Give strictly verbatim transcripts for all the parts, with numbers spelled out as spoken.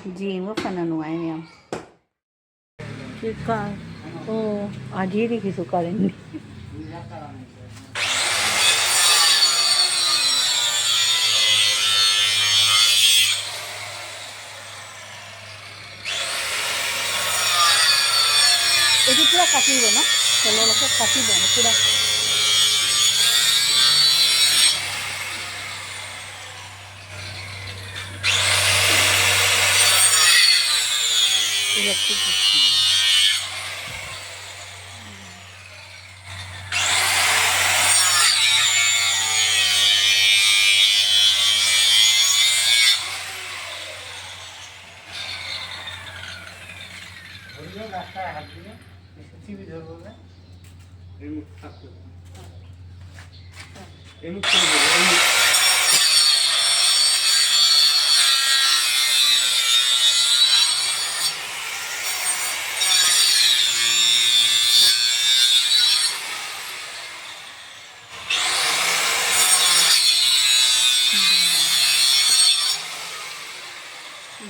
ꯌꯦꯡꯕ ꯐꯅ ꯅꯨꯡꯉꯥꯏ ꯃꯌꯥꯝ꯫ ꯁꯤ ꯀꯥ-, ꯑꯣ, ꯑꯥꯔꯖꯦꯗꯒꯤꯁꯨ ꯀꯥꯔꯟꯅꯤ꯫ এইটো পূৰা কাটিব ন? তেলৰ লগত কাটিব ন পূৰা? Electric machine. ধরবে, রাস্তায় হাত দিলে, সিসিটিভি ধরবে না। এই মুখ থাকতে হবে। এই মুখ খুলে দেবে, এই মুখ।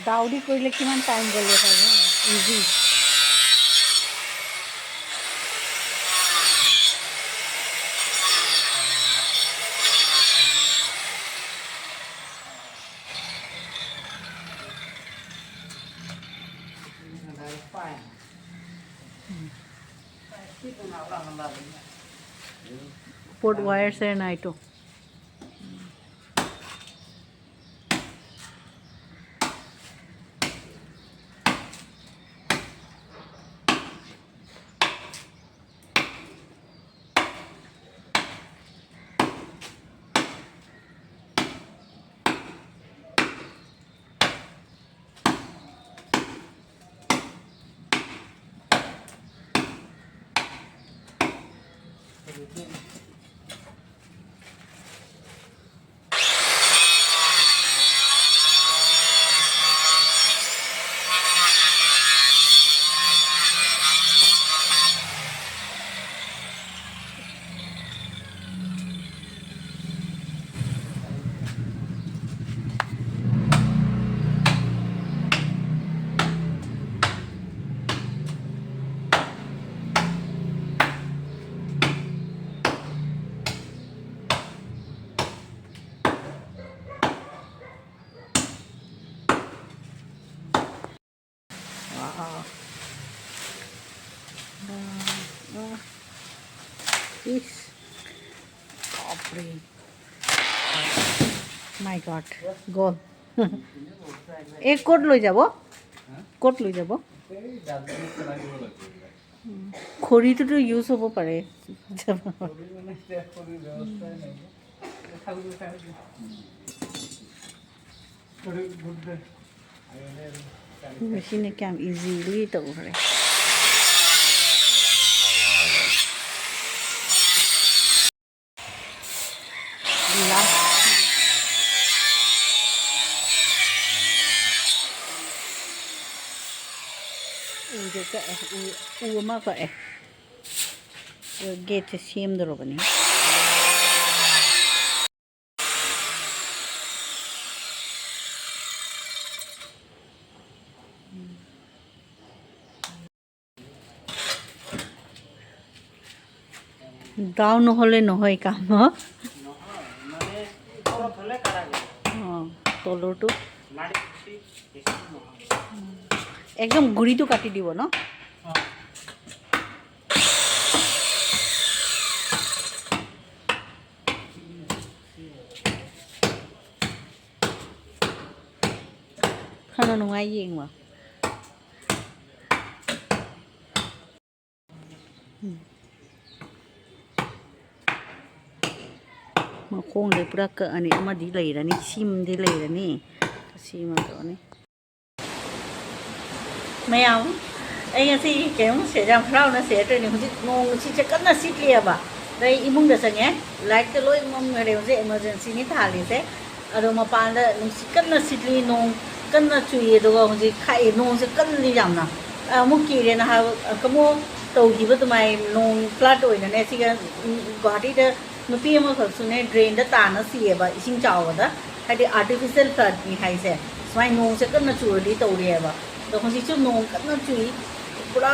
ডাউৰি কৰিলে কিমান টাইম গ'লে হয়, ইজি। ওপৰত ৱায়াৰ চেয়াৰ নাইতো। My God, গ'ল। এই ক'ত লৈ যাব? ক'ত লৈ যাব? খৰিটোতো ইউজ হ'ব পাৰে। ꯃꯁꯤꯅ ꯀꯌꯥꯝ ꯏꯖꯤꯂꯤ ꯇꯧꯈ꯭ꯔꯦ꯫ ꯂꯥꯁ꯫ ꯎꯁꯦ ꯀꯛꯑꯦ, ꯎ, ꯎ ꯑꯃ ꯀꯛꯑꯦ꯫ ꯒꯦꯠꯁꯦ ꯁꯦꯝꯗꯧꯔꯕꯅꯤ꯫ ডাউন নহ'লে নহয় কাম, ন? অ, তলৰটো। একদম গুৰিটো কাটি দিব, ন? ꯈꯔ ꯅꯨꯡꯉꯥꯏ ꯌꯦꯡꯕ꯫ ꯎꯝ꯫ ꯃꯈꯣꯡꯗꯩ ꯄꯨꯔꯥ ꯀꯛꯑꯅꯤ꯫ ꯑꯃꯗꯤ ꯂꯩꯔꯅꯤ, ꯁꯤꯃꯗꯤ ꯂꯩꯔꯅꯤ꯫ ꯁꯤꯃ ꯇꯧꯔꯅꯤ꯫ ꯃꯌꯥꯝ, ꯑꯩ ꯉꯁꯤ ꯀꯩꯅꯣꯝ ꯁꯦ-, ꯌꯥꯝ ꯍꯔꯥꯎꯅ ꯁꯦꯌꯔ ꯇꯧꯔꯤꯅꯤ꯫ ꯍꯧꯖꯤꯛ ꯅꯣꯡ ꯅꯨꯡꯁꯤꯠꯁꯦ ꯀꯟꯅ ꯁꯤꯠꯂꯤꯑꯕ꯫ ꯑꯗ ꯑꯩ ꯏꯃꯨꯡꯗ ꯆꯪꯉꯦ꯫ ꯂꯥꯏꯠꯀ ꯂꯣꯏ ꯃꯝꯈ꯭ꯔꯦ꯫ ꯍꯧꯖꯤꯛ ꯏꯃꯥꯔꯖꯦꯟꯁꯤꯅꯤ ꯊꯥꯜꯂꯤꯁꯦ꯫ ꯑꯗꯣ ꯃꯄꯥꯟꯗ ꯅꯨꯡꯁꯤꯠ ꯀꯟꯅ ꯁꯤꯠꯂꯤ, ꯅꯣꯡ ꯀꯟꯅ ꯆꯨꯏ, ꯑꯗꯨꯒ ꯍꯧꯖꯤꯛ ꯈꯥꯛꯑꯦ꯫ ꯅꯣꯡꯁꯦ ꯀꯜꯂꯤ ꯌꯥꯝꯅ꯫ ꯑꯃꯨꯛ ꯀꯤꯔꯦ꯫ ꯅꯍꯥꯟ ꯀꯃꯣ ꯇꯧꯈꯤꯕ ꯑꯗꯨꯃꯥꯏꯅ ꯅꯣꯡ ꯐ꯭ꯂꯠ ꯑꯣꯏꯅꯅꯦ ꯁꯤꯒ, ꯎꯝ, ꯒꯨꯍꯥꯇꯤꯗ ꯅꯨꯄꯤ ꯑꯃꯈꯛꯁꯨꯅꯦ ꯗ꯭ꯔꯦꯟꯗ ꯇꯥꯅ ꯁꯤꯌꯦꯕ, ꯏꯁꯤꯡ ꯆꯥꯎꯕꯗ꯫ ꯍꯥꯏꯗꯤ ꯑꯥꯔꯇꯤꯐꯤꯁꯦꯜ ꯐ꯭ꯂꯠꯅꯤ ꯍꯥꯏꯁꯦ꯫ ꯁꯨꯃꯥꯏꯅ ꯅꯣꯡꯁꯦ ꯀꯟꯅ ꯆꯨꯔꯗꯤ ꯇꯧꯔꯦꯕ꯫ ꯑꯗꯣ ꯍꯧꯖꯤꯛꯁꯨ ꯅꯣꯡ ꯀꯟꯅ ꯆꯨꯏ, ꯄꯨꯔꯥ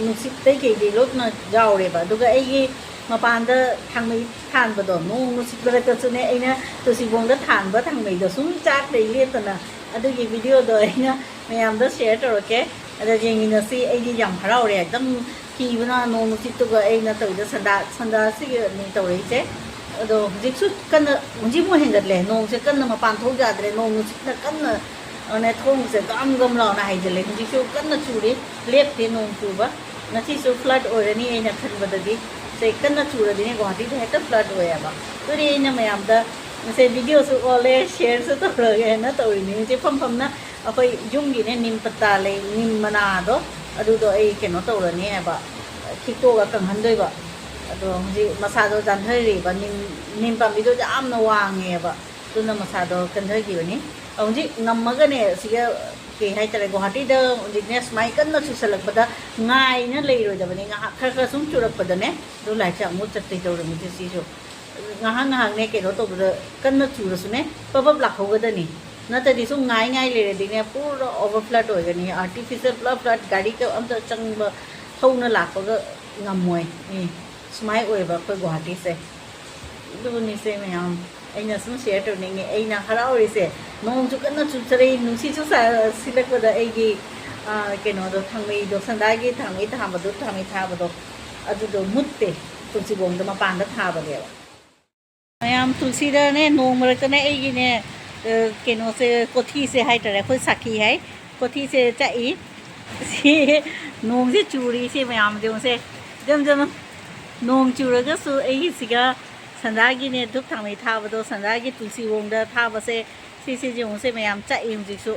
ꯅꯨꯡꯁꯤꯠꯇꯩ ꯀꯩꯗꯩ ꯂꯣꯏꯅ ꯌꯥꯎꯔꯦꯕ꯫ ꯑꯗꯨꯒ ꯑꯩꯒꯤ ꯃꯄꯥꯟꯗ ꯊꯥꯡꯃꯩ ꯊꯥꯟꯕꯗꯣ, ꯅꯣꯡ ꯅꯨꯡꯁꯤꯠ ꯃꯔꯛꯇꯁꯨꯅꯦ, ꯑꯩꯅ ꯇꯨꯁꯤꯕꯣꯡꯗ ꯊꯥꯟꯕ ꯊꯥꯡꯃꯩꯗꯣ ꯁꯨꯝ ꯆꯥꯛ ꯂꯩ ꯂꯦꯞꯇꯅ, ꯑꯗꯨꯒꯤ ꯚꯤꯗꯤꯑꯣꯗꯣ ꯑꯩꯅ ꯃꯌꯥꯝꯗ ꯁꯦꯌꯔ ꯇꯧꯔꯛꯀꯦ꯫ ꯑꯗ ꯌꯦꯡꯃꯤꯟꯅꯁꯤ꯫ ꯑꯩꯗꯤ ꯌꯥꯝ ꯍꯔꯥꯎꯔꯦ, ꯑꯦꯛꯗꯝ ꯀꯤꯕꯅ ꯅꯣꯡ ꯅꯨꯡꯁꯤꯠꯇꯨꯒ ꯑꯩꯅ ꯇꯧꯔꯤꯗꯣ ꯁꯟꯗꯥ-, ꯁꯟꯗꯥꯁꯤꯒꯅꯤ ꯇꯧꯔꯛꯏꯁꯦ꯫ ꯑꯗꯣ ꯍꯧꯖꯤꯛꯁꯨ ꯀꯟꯅ, ꯍꯧꯖꯤꯛꯃꯨꯛ ꯍꯦꯟꯒꯠꯂꯦ꯫ ꯅꯣꯡꯁꯦ ꯀꯟꯅ ꯃꯄꯥꯟ ꯊꯣꯛ ꯌꯥꯗ꯭ꯔꯦ꯫ ꯅꯣꯡ ꯅꯨꯡꯁꯤꯠꯅ ꯀꯟꯅ, ꯑꯗꯨꯅꯦ, ꯊꯣꯡꯁꯦ ꯒꯝ ꯒꯝ ꯂꯥꯎꯅ ꯍꯥꯏꯖꯤꯜꯂꯦ꯫ ꯍꯧꯖꯤꯛꯁꯨ ꯀꯟꯅ ꯆꯨꯔꯤ, ꯂꯦꯞꯇꯦ ꯅꯣꯡ ꯆꯨꯕ꯫ ꯉꯁꯤꯁꯨ flood ꯑꯣꯏꯔꯅꯤ ꯑꯩꯅ ꯈꯟꯕꯗꯗꯤ꯫ ꯁꯦ ꯀꯟꯅ ꯆꯨꯔꯗꯤꯅꯦ ꯒꯨꯍꯥꯇꯤꯗ ꯍꯦꯛꯇ flood ꯑꯣꯏꯌꯦꯕ꯫ ꯑꯗꯨꯅꯤ ꯑꯩꯅ ꯃꯌꯥꯝꯗ ꯉꯁꯥꯏ videoꯁꯨ ꯑꯣꯜꯂꯦ, shareꯁꯨ ꯇꯧꯔꯒꯦꯅ ꯇꯧꯔꯤꯅꯤ꯫ ꯍꯧꯖꯤꯛ ꯐꯝ ꯐꯝꯅ ꯑꯩꯈꯣꯏ ꯌꯨꯝꯒꯤꯅꯦ ꯅꯤꯝ ꯄꯇꯥ ꯂꯩ, ꯅꯤꯝ ꯃꯅꯥꯗꯣ, ꯑꯗꯨꯗꯣ ꯑꯩ ꯀꯩꯅꯣ ꯇꯧꯔꯅꯤ ꯍꯥꯏꯕ, ꯈꯤꯛꯇꯣꯛꯑꯒ ꯀꯪꯍꯟꯗꯣꯏꯕ꯫ ꯑꯗꯣ ꯍꯧꯖꯤꯛ ꯃꯁꯥꯗꯣ ꯆꯥꯟꯊꯔꯤꯕ, ꯅꯤꯝ, ꯅꯤꯝ ꯄꯥꯝꯕꯤꯗꯣ ꯌꯥꯝꯅ ꯋꯥꯡꯉꯦꯕ, ꯑꯗꯨꯅ ꯃꯁꯥꯗꯣ ꯀꯟꯊꯈꯤꯕꯅꯤ꯫ ꯍꯧꯖꯤꯛ ꯉꯝꯃꯒꯅꯦ, ꯁꯤꯒ ꯀꯩ ꯍꯥꯏꯇꯥꯔꯦ, ꯒꯨꯍꯥꯇꯤꯗ ꯍꯧꯖꯤꯛꯅꯦ ꯁꯨꯃꯥꯏ ꯀꯟꯅ ꯆꯨꯁꯜꯂꯛꯄꯗ ꯉꯥꯏꯅ ꯂꯩꯔꯣꯏꯗꯕꯅꯤ꯫ ꯉꯥꯏꯍꯥꯛ ꯈꯔ ꯈꯔ ꯁꯨꯝ ꯆꯨꯔꯛꯄꯗꯅꯦ, ꯑꯗꯨ ꯂꯥꯏꯔꯤꯛꯁꯦ ꯑꯃꯨꯛ ꯆꯠꯇꯣꯏ ꯇꯧꯔꯝꯃꯤꯁꯦ꯫ ꯁꯤꯁꯨ ꯉꯥꯏꯍꯥꯛ ꯉꯥꯏꯍꯥꯛꯅꯦ ꯀꯩꯅꯣ ꯇꯧꯕꯗ, ꯀꯟꯅ ꯆꯨꯔꯁꯨꯅꯦ, ꯄꯞ ꯄꯞ ꯂꯥꯛꯍꯧꯒꯗꯅꯤ꯫ ꯅꯠꯇ꯭ꯔꯗꯤ ꯁꯨꯝ ꯉꯥꯏ ꯉꯥꯏ ꯂꯩꯔꯗꯤꯅꯦ, ꯄꯨꯔꯥ over flood ꯑꯣꯏꯒꯅꯤ꯫ Artificial ꯄꯨꯔꯥ flood, ꯒꯥꯔꯤ ꯀ-, ꯑꯝꯇ ꯆꯪꯕ, ꯊꯧꯅ ꯂꯥꯛꯄꯒ ꯉꯝꯃꯣꯏ꯫ ꯑꯦ, ꯁꯨꯃꯥꯏ ꯑꯣꯏꯌꯦꯕ ꯑꯩꯈꯣꯏ ꯒꯨꯍꯥꯇꯤꯁꯦ꯫ ꯑꯗꯨꯕꯨꯅꯤꯁꯦ ꯃꯌꯥꯝ, ꯑꯩꯅ ꯁꯨꯝ share ꯇꯧꯅꯤꯡꯉꯦ꯫ ꯑꯩꯅ ꯍꯔꯥꯎꯔꯤꯁꯦ, ꯅꯣꯡꯁꯨ ꯀꯟꯅ ꯆꯨꯊꯔꯛꯏ, ꯅꯨꯡꯁꯤꯠꯁꯨ ꯁꯥ-, ꯁꯤꯠꯂꯛꯄꯗ ꯑꯩꯒꯤ, ꯑ, ꯀꯩꯅꯣꯗꯣ, ꯊꯥꯡꯃꯩꯗꯣ, ꯁꯟꯗꯥꯒꯤ ꯊꯥꯡꯃꯩ ꯊꯥꯕꯗꯣ, ꯊꯥꯡꯃꯩ ꯊꯥꯕꯗꯣ, ꯑꯗꯨꯗꯣ ꯃꯨꯠꯇꯦ꯫ ꯇꯨꯜꯁꯤꯕꯣꯡꯗꯣ ꯃꯄꯥꯟꯗ ꯊꯥꯕꯅꯦꯕ꯫ ꯃꯌꯥꯝ, ꯇꯨꯜꯁꯤꯗꯅꯦ, ꯅꯣꯡ ꯃꯔꯛꯇꯅꯦ ꯑꯩꯒꯤꯅꯦ, ꯑ, ꯀꯩꯅꯣꯁꯦ, ꯀꯣꯊꯤꯁꯦ ꯍꯥꯏꯇꯥꯔꯦ, ꯑꯩꯈꯣꯏ ꯁꯥꯈꯤ ꯍꯥꯏ, ꯀꯣꯊꯤꯁꯦ ꯆꯥꯛꯏ꯫ ꯁꯤ ꯅꯣꯡꯁꯦ ꯆꯨꯔꯤ, ꯁꯤ ꯃꯌꯥꯝ ꯌꯦꯡꯉꯨꯁꯦ, ꯖꯝ ꯖꯝ꯫ ꯅꯣꯡ ꯆꯨꯔꯒꯁꯨ ꯑꯩꯒꯤꯁꯤꯒ ꯁꯟꯗꯥꯒꯤꯅꯦ, ꯙꯨꯞ ꯊꯥꯡꯃꯩ ꯊꯥꯕꯗꯣ, ꯁꯟꯗꯥꯒꯤ ꯇꯨꯜꯁꯤꯕꯣꯡꯗ ꯊꯥꯕꯁꯦ, ꯁꯤꯁꯦ ꯌꯦꯡꯉꯨꯁꯦ ꯃꯌꯥꯝ, ꯆꯥꯛꯏ ꯍꯧꯖꯤꯛꯁꯨ꯫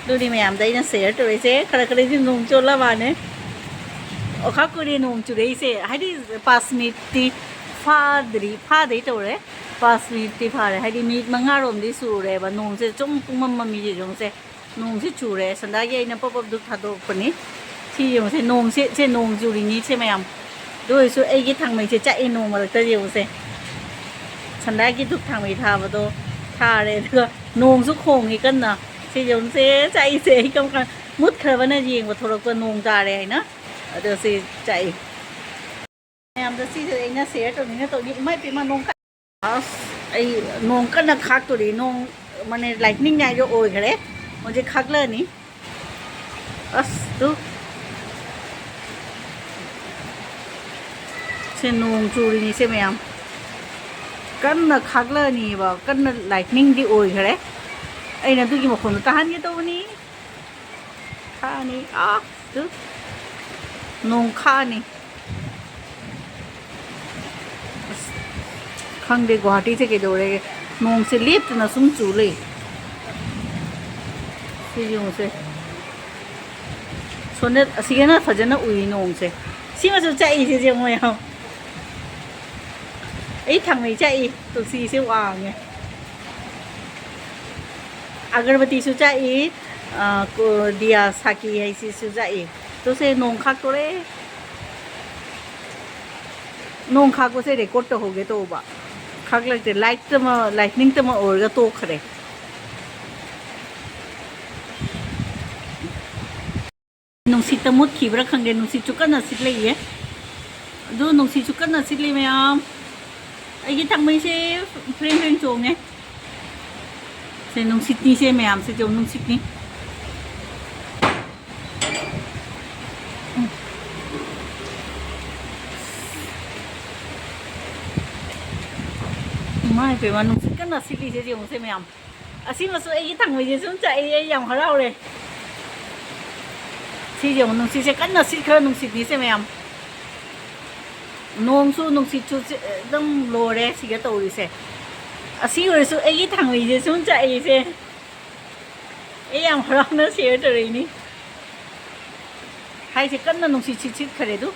ꯑꯗꯨꯅꯤ ꯃꯌꯥꯝꯗ ꯑꯩꯅ share ꯇꯧꯔꯛꯏꯁꯦ꯫ ꯈꯔ ꯈꯔꯗꯤ ꯅꯣꯡ ꯆꯣꯠꯂ ꯃꯥꯜꯂꯦ꯫ ꯑꯣꯈꯥꯛ ꯀꯨꯏꯔꯦ ꯅꯣꯡ ꯆꯨꯔꯛꯏꯁꯦ, ꯍꯥꯏꯗꯤ ꯄꯥꯁ ꯃꯤꯅꯤꯠꯇꯤ ꯐꯥꯗ꯭ꯔꯤ, ꯐꯥꯗꯩ ꯇꯧꯔꯦ꯫ ꯄꯥꯁ ꯃꯤꯅꯤꯠꯇꯤ ꯐꯥꯔꯦ, ꯍꯥꯏꯗꯤ ꯃꯤꯅꯤꯠ ꯃꯉꯥꯔꯣꯝꯗꯤ ꯁꯨꯔꯦꯕ ꯅꯣꯡꯁꯦ ꯁꯨꯝ ꯄꯨꯡꯃꯝ ꯃꯝꯃꯤꯁꯦ꯫ ꯌꯦꯡꯉꯨꯁꯦ, ꯅꯣꯡꯁꯦ ꯆꯨꯔꯦ꯫ ꯁꯟꯗꯥꯒꯤ ꯑꯩꯅ ꯄꯞ ꯄꯞ ꯙꯨꯞ ꯊꯥꯗꯣꯛꯄꯅꯤ꯫ ꯁꯤ ꯌꯦꯡꯉꯨꯁꯦ, ꯅꯣꯡꯁꯦ, ꯁꯦ ꯅꯣꯡ ꯆꯨꯔꯤꯅꯤ ꯁꯦ ꯃꯌꯥꯝ꯫ ꯑꯗꯨ ꯑꯣꯏꯔꯁꯨ ꯑꯩꯒꯤ ꯊꯥꯡꯃꯩꯁꯦ ꯆꯥꯛꯑꯦ ꯅꯣꯡ ꯃꯔꯛꯇ꯫ ꯌꯦꯡꯉꯨꯁꯦ, ꯁꯟꯗꯥꯒꯤ ꯙꯨꯞ ꯊꯥꯡꯃꯩ ꯊꯥꯕꯗꯣ ꯊꯥꯔꯦ, ꯑꯗꯨꯒ ꯅꯣꯡꯁꯨ ꯈꯣꯡꯉꯤ ꯀꯟꯅ꯫ ꯁꯤ ꯌꯦꯡꯉꯨꯁꯦ, ꯆꯥꯛꯏꯁꯦ ꯑꯩ ꯀꯔꯝ ꯀꯥꯟ ꯃꯨꯠꯈ꯭ꯔꯕꯅ ꯌꯦꯡꯕ ꯊꯣꯛꯂꯛꯄ ꯅꯣꯡ ꯇꯥꯔꯦ ꯍꯥꯏꯅ꯫ ꯑꯗꯣ ꯁꯤ ꯆꯥꯛꯏ꯫ ꯃꯌꯥꯝꯗ ꯁꯤꯁꯦ ꯑꯩꯅ share ꯇꯧꯅꯤꯡꯅ ꯇꯧꯅꯤ꯫ ꯏꯃꯥ ꯏꯄꯦꯝꯃ, ꯅꯣꯡ ꯀ-, ꯑꯁ, ꯑꯩ ꯅꯣꯡ ꯀꯟꯅ ꯈꯥꯛꯇꯣꯔꯤ꯫ ꯅꯣꯡ, ꯃꯥꯅꯦ, lightning ꯍꯥꯏꯗꯣ ꯑꯣꯏꯈ꯭ꯔꯦ꯫ ꯍꯧꯖꯤꯛ ꯈꯥꯛꯂꯛꯑꯅꯤ꯫ ꯑꯁ, ꯇꯨ꯫ ꯁꯦ, ꯅꯣꯡ ꯆꯨꯔꯤꯅꯤꯁꯦ ꯃꯌꯥꯝ꯫ ꯀꯟꯅ ꯈꯥꯛꯂꯛꯑꯅꯤꯕ, ꯀꯟꯅ ꯂꯥꯏꯠꯅꯤꯡꯗꯤ ꯑꯣꯏꯈ꯭ꯔꯦ꯫ ꯑꯩꯅ ꯑꯗꯨꯒꯤ ꯃꯈꯣꯟꯗꯣ ꯇꯥꯍꯟꯒꯦ ꯇꯧꯕꯅꯤ꯫ ꯈꯥꯛꯑꯅꯤ꯫ ꯑꯥ, ꯇꯨ꯫ ꯅꯣꯡ ꯈꯥꯛꯑꯅꯤ꯫ ꯑꯁ, ꯈꯪꯗꯦ ꯒꯨꯍꯥꯇꯤꯁꯦ ꯀꯩꯗꯧꯔꯦ꯫ ꯅꯣꯡꯁꯦ ꯂꯦꯞꯇꯅ ꯁꯨꯝ ꯆꯨ ꯂꯩ꯫ ꯁꯤ ꯌꯦꯡꯉꯨꯁꯦ꯫ ꯁꯣꯅꯦꯠ ꯑꯁꯤꯒꯅ ꯐꯖꯅ ꯎꯏ ꯅꯣꯡꯁꯦ꯫ ꯁꯤꯃꯁꯨ ꯆꯥꯛꯏꯁꯦ ꯌꯦꯡꯉꯣ ꯌꯥꯝ꯫ ꯑꯩ ꯊꯥꯡꯃꯩ ꯆꯥꯛꯏ꯫ ꯇꯨꯜꯁꯤꯁꯦ ꯋꯥꯡꯉꯦ꯫ ꯑꯒꯔꯕꯇꯤꯁꯨ ꯆꯥꯛꯏ꯫ ꯑ, ꯀꯣ-, ꯗꯤꯌꯥ ꯁꯥꯀꯤ ꯍꯥꯏꯁꯤꯁꯨ ꯆꯥꯛꯏ꯫ ꯇꯨꯁꯦ ꯅꯣꯡ ꯈꯥꯛꯇꯣꯔꯦ꯫ ꯅꯣꯡ ꯈꯥꯛꯄꯁꯦ ꯔꯦꯀꯣꯔꯗ ꯇꯧꯍꯧꯒꯦ ꯇꯧꯕ꯫ ꯈꯥꯛꯂꯛꯇꯦ꯫ ꯂꯥꯏꯠꯇ ꯑꯃ, ꯂꯥꯏꯠꯅꯤꯡꯇ ꯑꯃ ꯑꯣꯏꯔꯒ ꯇꯣꯛꯈ꯭ꯔꯦ꯫ ꯅꯨꯡꯁꯤꯠꯇ ꯃꯨꯠꯈꯤꯕ꯭ꯔꯥ ꯈꯪꯗꯦ, ꯅꯨꯡꯁꯤꯠꯁꯨ ꯀꯟꯅ ꯁꯤꯠꯂꯛꯏꯌꯦ꯫ ꯑꯗꯨ ꯅꯨꯡꯁꯤꯠꯁꯨ ꯀꯟꯅ ꯁꯤꯠꯂꯤ ꯃꯌꯥꯝ꯫ ꯑꯩꯒꯤ ꯊꯥꯡꯃꯩꯁꯦ ꯐ꯭ꯔꯤꯡ ꯐ꯭ꯔꯤꯡ ꯆꯣꯡꯉꯦ꯫ ꯁꯦ ꯅꯨꯡꯁꯤꯠꯅꯤ, ꯁꯦ ꯃꯌꯥꯝꯁꯦ ꯌꯦꯡꯉꯨ, ꯅꯨꯡꯁꯤꯠꯅꯤ꯫ ꯏꯃꯥ ꯏꯄꯦꯝꯃ, ꯅꯨꯡꯁꯤꯠ ꯀꯟꯅ ꯁꯤꯠꯂꯤꯁꯦ ꯌꯦꯡꯉꯨꯁꯦ ꯃꯌꯥꯝ꯫ ꯑꯁꯤꯃꯁꯨ ꯑꯩꯒꯤ ꯊꯥꯡꯃꯩꯁꯦ ꯁꯨꯝ ꯆꯥꯛꯏ, ꯑꯩ ꯌꯥꯝ ꯍꯔꯥꯎꯔꯦ꯫ ꯁꯤ ꯌꯦꯡꯉꯨ, ꯅꯨꯡꯁꯤꯠꯁꯦ ꯀꯟꯅ ꯁꯤꯠꯈ꯭ꯔ ꯅꯨꯡꯁꯤꯠꯅꯤꯁꯦ ꯃꯌꯥꯝ꯫ ꯅꯣꯡꯁꯨ ꯅꯨꯡꯁꯤꯠꯁꯨ ꯆꯤ-, ꯑꯗꯨꯝ ꯂꯣꯏꯔꯦ ꯁꯤꯒ ꯇꯧꯔꯤꯁꯦ꯫ ꯑꯁꯤ ꯑꯣꯏꯔꯁꯨ ꯑꯩꯒꯤ ꯊꯥꯡꯃꯩꯁꯦ ꯁꯨꯝ ꯆꯥꯛꯏꯁꯦ꯫ ꯑꯩ ꯌꯥꯝ ꯍꯔꯥꯎꯅ ꯁꯤꯌꯔ ꯇꯧꯔꯛꯏꯅꯤ꯫ ꯍꯥꯏꯁꯦ ꯀꯟꯅ ꯅꯨꯡꯁꯤꯠ ꯁꯤꯠ ꯁꯤꯠꯈ꯭ꯔꯦ ꯑꯗꯨ꯫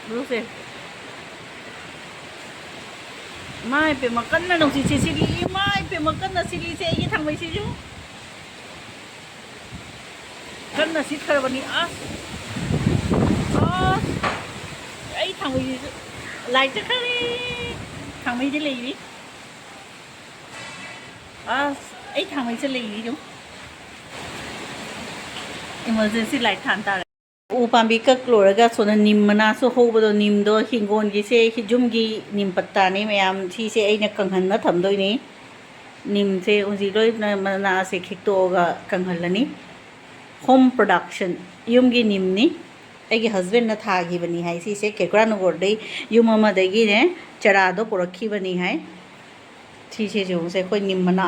ꯂꯨꯁꯦ꯫ ꯏꯃꯥ ꯏꯄꯦꯝꯃ, ꯀꯟꯅ ꯅꯨꯡꯁꯤꯠꯁꯦ ꯁꯤꯠꯂꯤ꯫ ꯏꯃꯥ ꯏꯄꯦꯝꯃ, ꯀꯟꯅ ꯁꯤꯠꯂꯤꯁꯦ ꯑꯩꯒꯤ ꯊꯥꯡꯃꯩꯁꯤꯁꯨ꯫ ꯀꯟꯅ ꯁꯤꯠꯈ꯭ꯔꯕꯅꯤ꯫ ꯑꯁ! ꯑꯁ! ꯑꯩ ꯊꯥꯡꯃꯩꯁꯤꯁꯨ ꯂꯥꯏꯠ ꯆꯠꯈ꯭ꯔꯦ꯫ ꯊꯥꯡꯃꯩꯗꯤ ꯂꯩꯔꯤ꯫ ꯑꯁ! ꯑꯩ ꯊꯥꯡꯃꯩꯁꯦ ꯂꯩꯔꯤ ꯑꯗꯨꯝ꯫ ꯏꯃꯔꯖꯦꯟꯁꯤ ꯂꯥꯏꯠ ꯊꯥꯟ ꯇꯥꯔꯦ꯫ ꯎ ꯄꯥꯝꯕꯤ ꯀꯛ ꯂꯣꯏꯔꯒ ꯁꯣꯝꯗ ꯅꯤꯝ ꯃꯅꯥꯁꯨ ꯍꯧꯕꯗꯣ, ꯅꯤꯝꯗꯣ ꯍꯤꯡꯒꯣꯜꯒꯤꯁꯦ, ꯌꯨꯝꯒꯤ ꯅꯤꯝ ꯄꯠꯇꯥꯅꯤ ꯃꯌꯥꯝ꯫ ꯁꯤꯁꯦ ꯑꯩꯅ ꯀꯪꯍꯟꯅ ꯊꯝꯗꯣꯏꯅꯤ꯫ ꯅꯤꯝꯁꯦ ꯍꯧꯖꯤꯛ ꯂꯣꯏꯅ ꯃꯅꯥꯁꯦ ꯈꯤꯛꯇꯣꯛꯑꯒ ꯀꯪꯍꯜꯂꯅꯤ꯫ ꯍꯣꯝ ꯄ꯭ꯔꯗꯛꯁꯟ, ꯌꯨꯝꯒꯤ ꯅꯤꯝꯅꯤ꯫ ꯑꯩꯒꯤ ꯍꯁꯕꯦꯟꯅ ꯊꯥꯈꯤꯕꯅꯤ ꯍꯥꯏ꯫ ꯁꯤꯁꯦ ꯀꯦꯀ꯭ꯔꯥꯅꯒꯔꯗꯩ ꯌꯨꯝ ꯑꯃꯗꯒꯤꯅꯦ ꯆꯔꯥꯗꯣ ꯄꯨꯔꯛꯈꯤꯕꯅꯤ ꯍꯥꯏ꯫ ꯁꯤꯁꯦ ꯌꯦꯡꯉꯨꯁꯦ, ꯑꯩꯈꯣꯏ ꯅꯤꯝ ꯃꯅꯥ꯫